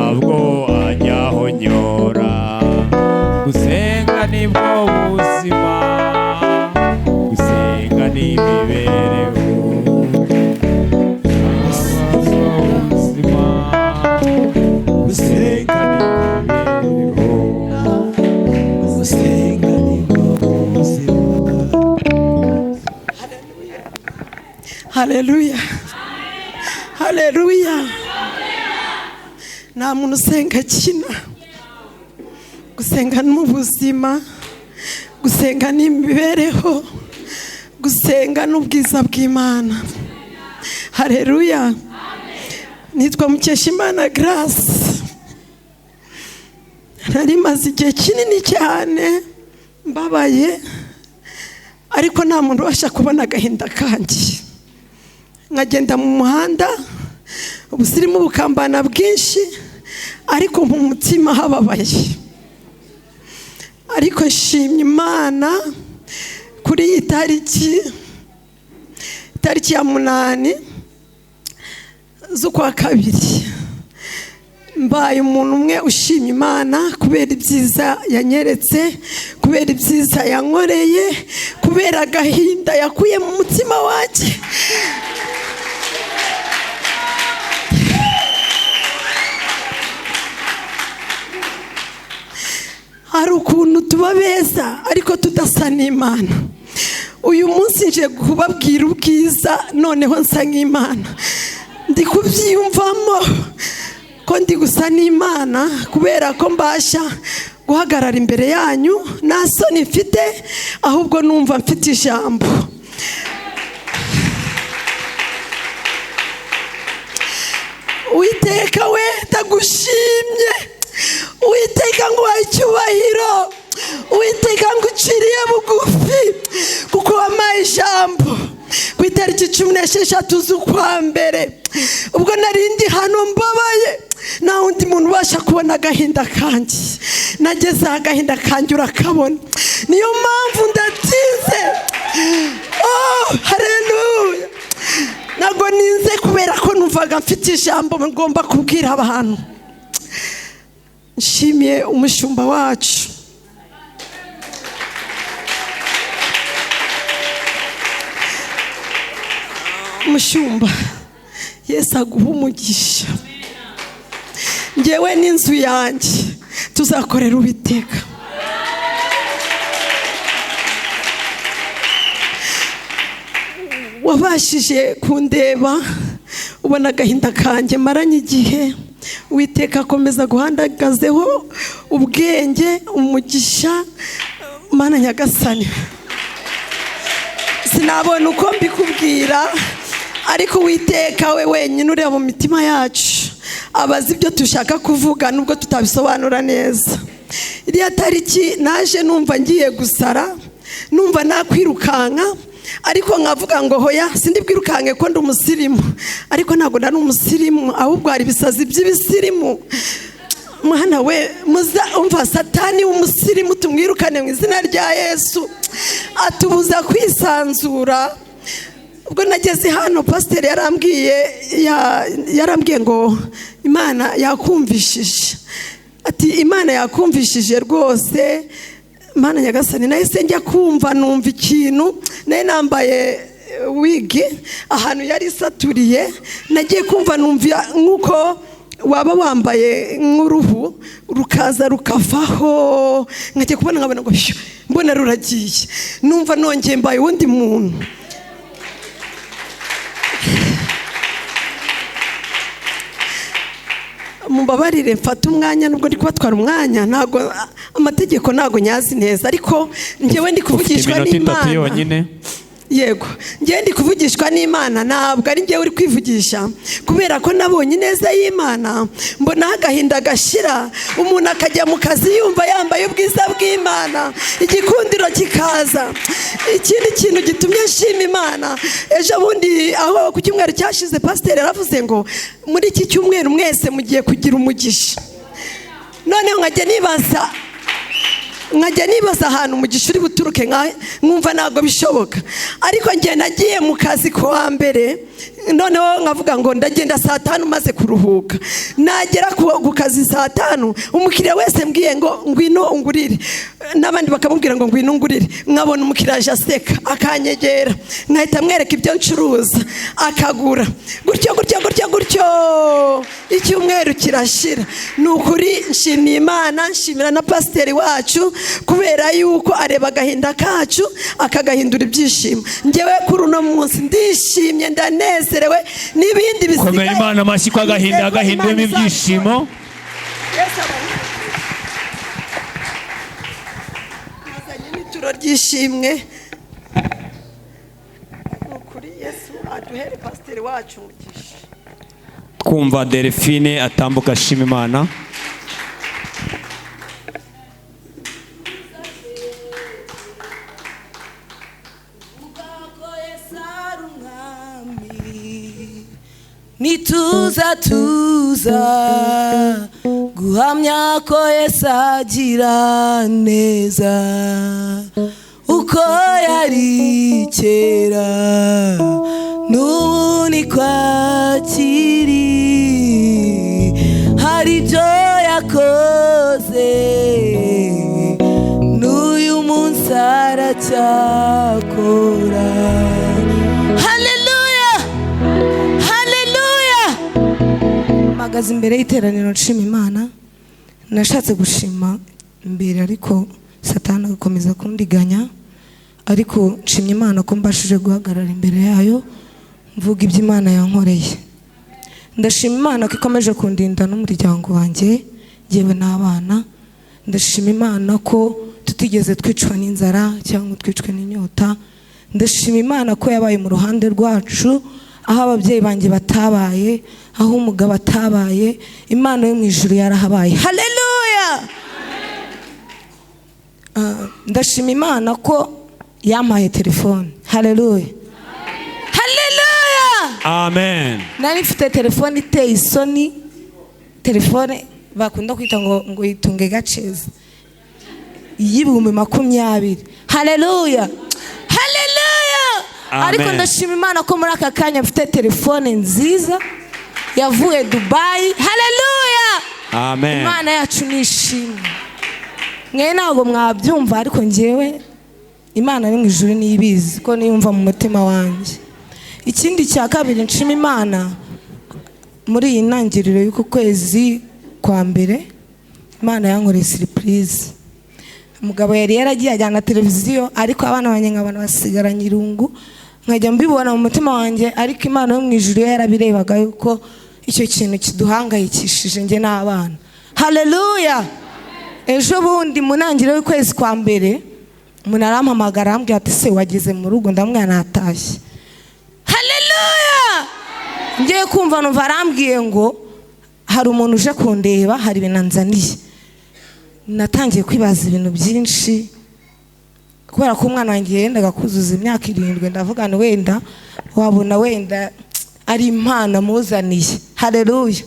Ntabwo ajyahonyora. Gusenga nibwo buzima, gusenga ni imibereho. Ubuzima, gusenga ni imibereho. Gusenga nibwo buzima. Haleluya, haleluya! Nta muntu usenga akina. Gusenga ni ubuzima, gusenga ni imibereho, gusenga ni ubwiza bw'Imana. Haleluya! Nitwa Mukeshimana Grace. Nari maze igihe kinini cyane mbabaye, ariko nta muntu ubasha kubona agahinda kanjye. Nkagenda mu muhanda, ubusirimu bukambana bwinshi, ariko mu mutima hababaye. Ariko nshimye Imana kuri iyi tariki, tariki ya 8 z'ukwa kabiri, mbaye umuntu umwe ushima Imana kubera ibyiza yanyeretse, kubera ibyiza yankoreye, kubera agahinda yakuye mu mutima wanjye. Hari ukuntu tuba beza ariko tudasa n'Imana. Uyu munsi nje kubabwira ubwiza, noneho nsa nk'Imana. Ndi kubyiyumvamo ko ndi gusa n'Imana, kubera ko mbasha guhagarara imbere yanyu nta soni mfite, ahubwo numva mfite ijambo. Uwiteka we, ndagushimye. Uwiteka nguhaye icyubahiro. Uwiteka nguciriye bugufi kuko wampaye ijambo ku itariki 16 z'ukwa mbere. Ubwo nari ndi hano mbabaye, nta wundi muntu ubasha kubona agahinda kanjye. Nageze aho agahinda kanjye urakabona, niyo mpamvu ndatinze. Oh, haleluya! Ntabwo ninze kubera ko numvaga mfite ijambo ngomba kubwira abantu. Nshimiye umushumba wacu. Umushumba, Yesu aguha umugisha. Njyewe n'inzu yanjye tuzakorera Uwiteka. Wabashije kundeba, ubona agahinda kanjye maranye igihe. Uwiteka akomeza guhandagazeho ubwenge, umugisha. Mana Nyagasani, sinabona uko mbikubwira, ariko Uwiteka we wenyine ureba mu mitima yacu abazi ibyo dushaka kuvuga nubwo tutabisobanura neza. Iriya tariki naje numva ngiye gusara, numva nakwirukanka, ariko nkavuga ngo hoya, sindi bwirukanke ko ndi umusirimu. Ariko ntabwo nari umusirimu, ahubwo hari ibisazi by'ibisirimu. Mwana we, muza umva satani w'umusirimu tumwirukane mu izina rya Yesu, atubuza kwisanzura. Ubwo nageze hano, pasiteri yarambwiye ngo Imana yakumvishije. Ati Imana yakumvishije rwose. Mana Nyagasani, nahise njya kumva numva ikintu. Nari nambaye wigi ahantu yari isaturiye, nagiye kumva numva nk'uko waba wambaye nk'uruhu rukaza rukavaho, nkajya kubona nkabona ngo mbona ruragiye, numva nongeye mbaye uwundi muntu. Mumbabarire mfate umwanya, nubwo ndi kubatwara umwanya, ntabwo amategeko ntabwo nyazi neza, ariko njyewe ndi Ufite kuvugishwa iminota 3 n'Imana. yonyine. Yego, njyewe ndi kuvugishwa n'Imana, ntabwo ari njyewe uri kwivugisha, kubera ko nabonye ineza y'Imana, mbonaho agahinda gashira, umuntu akajya mu kazi yumva yambaye ubwiza bw'Imana, igikundiro kikaza. Ikindi kintu gitumye nshima Imana, ejo bundi aho ku cyumweru cyashize, pasiteri yaravuze ngo muri iki cyumweru mwese mugiye kugira umugisha. Noneho nkajya nibaza ahantu umugisha uri buturuke, nkumva ntabwo bishoboka. Ariko njye nagiye mu kazi ku wa mbere, Noneho nkavuga ngo ndagenda saa 5 maze kuruhuka. Nagera ku kazi saa 5, umukiriya wese mbwiye ngo ngwino ungurire, n'abandi bakamubwira ngo ngwino ungurire, nkabona umukiriya aje aseka akanyegera, nkahita mwereka ibyo ncuruza akagura, gutyo gutyo gutyo gutyo, icyumweru kirashira. Ni ukuri nshimiye Imana, nshimira na pasiteri wacu, kubera yuko areba agahinda kacu akagahindura ibyishimo. Ngewe kuri uno munsi ndishimye, ndanezerewe n'ibindi Komera bisigaye. Imana amashyi ko agahinda yagahinduyemo ibyishimo. Yesu abahe. Nazanye n'ituro ry'ishimwe. Ni ukuri Yesu aduhere pasiteri wacu umugisha. Twumva Delphine atambuka ashima Imana. Vuga ko Yesu ari umwami, nituza tuza guhamya ko Yesu agira neza, uko yari kera n'ubu niko akiri. Hari ibyo yakoze, n'uyu munsi aracyakora. Haleluya, haleluya! Mpagaze imbere y'iteraniro nshima Imana. Nashatse gushima mbere, ariko Satani agakomeza kundiganya, ariko nshimye Imana ko mbashije guhagarara imbere yayo mvuga ibyo Imana yankoreye. Ndashima Imana ko ikomeje kundinda n'umuryango wanjye, yewe n'abana. Ndashima Imana ko tutigeze twicwa n'inzara cyangwa twicwe n'inyota. Ndashima Imana ko yabaye mu ruhande rwacu aho ababyeyi banjye batabaye, aho umugabo atabaye, Imana yo mu ijuru yarahabaye. Haleluya! Ndashima Imana ko yampaye telefone. Haleluya, haleluya! Amen. Nari mfite telefone iteye isoni, telefone bakunda kwita ngo yitunge gaceza, y'20,000. Haleluya, haleluya! Amen. Ariko ndashima Imana ko muri aka kanya mfite telefone nziza yavuye Dubayi. Haleluya! Amen. Imana yacu nishimwe. Mwe ntabwo mwabyumva, ariko ngewe Imana ari mu ijuru niyo ibizi ko niyumva mu mutima wanjye. Ikindi cya kabiri nshima Imana, muri iyi ntangiriro y'uku kwezi kwa mbere Imana yankoreye surprise. Umugabo yari yaragiye ajyana televiziyo, ariko abana banjye nkabona basigaranye irungu, nkajya mbibona mu mutima wanjye, ariko Imana yo mu ijuru yo yarabirebaga yuko icyo kintu kiduhangayikishije njye n'abana. Haleluya! Ejo bundi mu ntangiriro y'ukwezi kwa mbere umuntu arampamagara, arambwira ati: "Se wageze mu rugo?" Ndamubwira: "Natashye." Haleluya! Ngiye kumva numva arambwiye ngo hari umuntu uje kundeba, hari ibintu anzaniye. Natangiye kwibaza ibintu byinshi, kubera ko umwana wanjye yendaga kuzuza imyaka 7. Ndavuga ni wenda wabona wenda ari impano amuzaniye. Haleluya!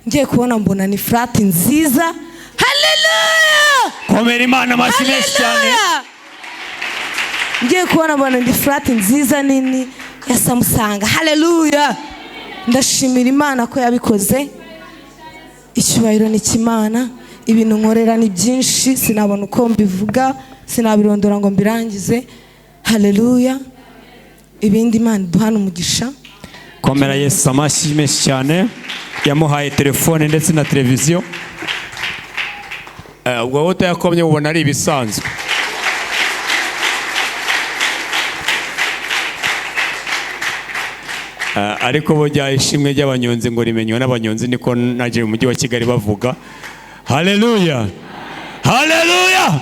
Ngiye kubona mbona ni flat nziza. Haleluya! Komera Imana amashyi menshi cyane. Haleluya! Ngiye kubona mbona ndi flat nziza nini ya Samsung. Haleluya! Ndashimira Imana ko yabikoze. Icyubahiro ni cy'Imana. Ibintu nkorera ni byinshi, sinabona uko mbivuga, sinabirondora ngo mbirangize. Haleluya! Ibindi Imana iduhana umugisha. Komera Yesu amashyi menshi cyane, yamuhaye telefone ndetse na televiziyo. Ubwo wowe utayakomye ubona ari ibisanzwe. Ariko burya ishimwe ry'abanyonzi ngo rimenywa n'abanyonzi, niko naje mu mujyi wa Kigali bavuga. Haleluya, haleluya!